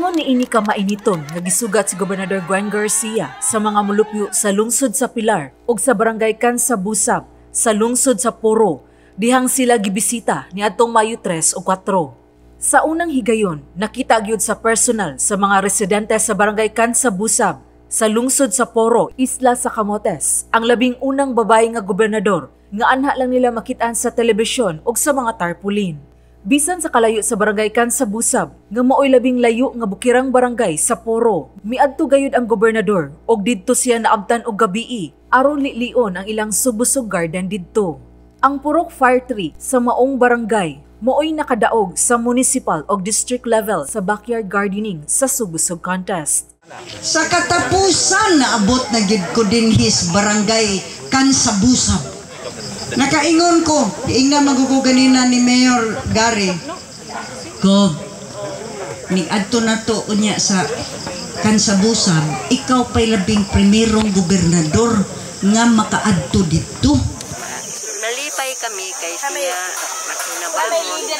Ingon niini ka mainiton nga gisugat si Gobernador Gwen Garcia sa mga mulupyo sa lungsod sa Pilar ug sa barangay Kansabusab sa lungsod sa Poro dihang sila gibisita niadtong Mayo 3 o 4. Sa unang higayon, nakita gyud sa personal sa mga residente sa barangay Kansabusab sa lungsod sa Poro, Isla sa Camotes, ang labing unang babae nga gobernador nga anha lang nila makitaan sa telebisyon ug sa mga tarpaulin. Bisan sa kalayo sa barangay Kansabusab, nga maoy labing layo nga bukirang barangay sa Poro, miadto gayud ang gobernador og didto siya naabtan og gabii aron lilion ang ilang Sugbusog Garden didto. Ang Purok Fire Tree sa maong barangay maoy nakadaog sa municipal og district level sa backyard gardening sa Sugbusog contest. Sa katapusan, naabot na gid ko dinhi sa barangay Kansabusab. Nakaingon ko, ingna magugo ganina ni Mayor Gary. Gob, ni adto na to unya sa Kansabusab, ikaw pa'y labing primerong gobernador nga makaadto dito. Nalipay kami kay siya makinabangon.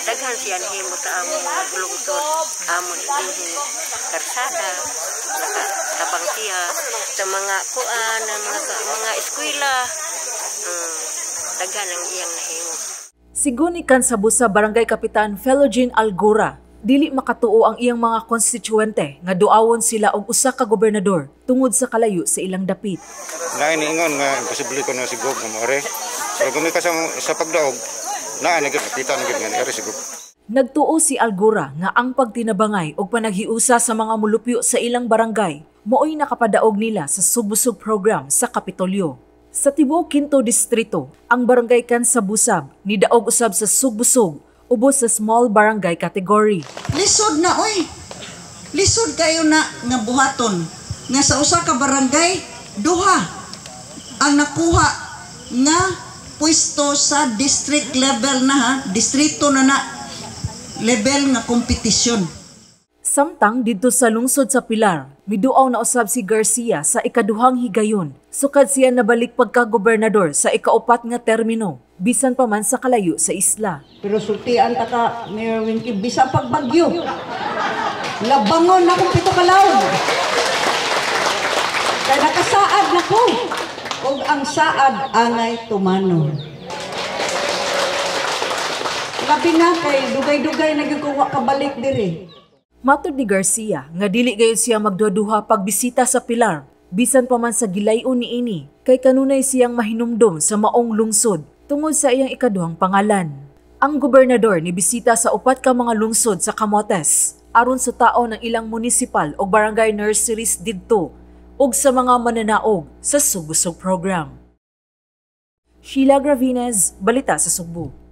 Daghan siya nahimo sa among lungsod, amon dinhi karsada, nakatabang siya sa mga kuan, mga eskwela. Daghan ang iyang nahimo. Sigon ni Kansabusab Barangay Kapitan Felogene Algora, dili makatuo ang iyang mga konstituente nga duawon sila og usa ka gobernador tungod sa kalayo sa ilang dapit. Naay niingon nga imposible ko na si Gob nga moari. Pero gumi ka sa pagdaog, naa na gyud, nakita na gyud nga niari si Gob. Nagtuo si Algora nga ang pagtinabangay og panaghiusa sa mga mulupyo sa ilang barangay maoy nakapadaog nila sa Sugbusog program sa Kapitolyo. Sa tibuok Kinto Distrito, ang barangay Kansabusab nidaog usab sa Sugbusog ubos sa small barangay category. Lisod na oy. Lisod kayo na nga buhaton nga sa usa ka barangay duha ang nakuha nga pwesto sa district level na ha, distrito na na level nga kompetisyon. Samtang didto sa lungsod sa Pilar, miduaw na usab si Garcia sa ikaduhang higayon. Sukad siya nabalik pagka-gobernador sa ikaupat nga termino, bisan pa man sa kalayo sa isla. Pero sultian ta ka, Mayor Winky, bisan pagbagyo. Labangon na akong pito kalawg. Kay nakasaad na ko. Ug ang saad angay tumanon. Labi na kay dugay-dugay na gyud ko wa kabalik diri. Matod ni Garcia nga dili gayud siya magduha-duha pagbisita sa Pilar, bisan pa man sa gilayon niini, kay kanunay siyang mahinumdom sa maong lungsod tungod sa iyang ikaduhang pangalan. Ang gobernador ni bisita sa upat ka mga lungsod sa Camotes aron sa taon ng ilang municipal o barangay nurseries didto ug sa mga mananaog sa Sugbusog program. Sheila Gravines, Balita sa Sugbo.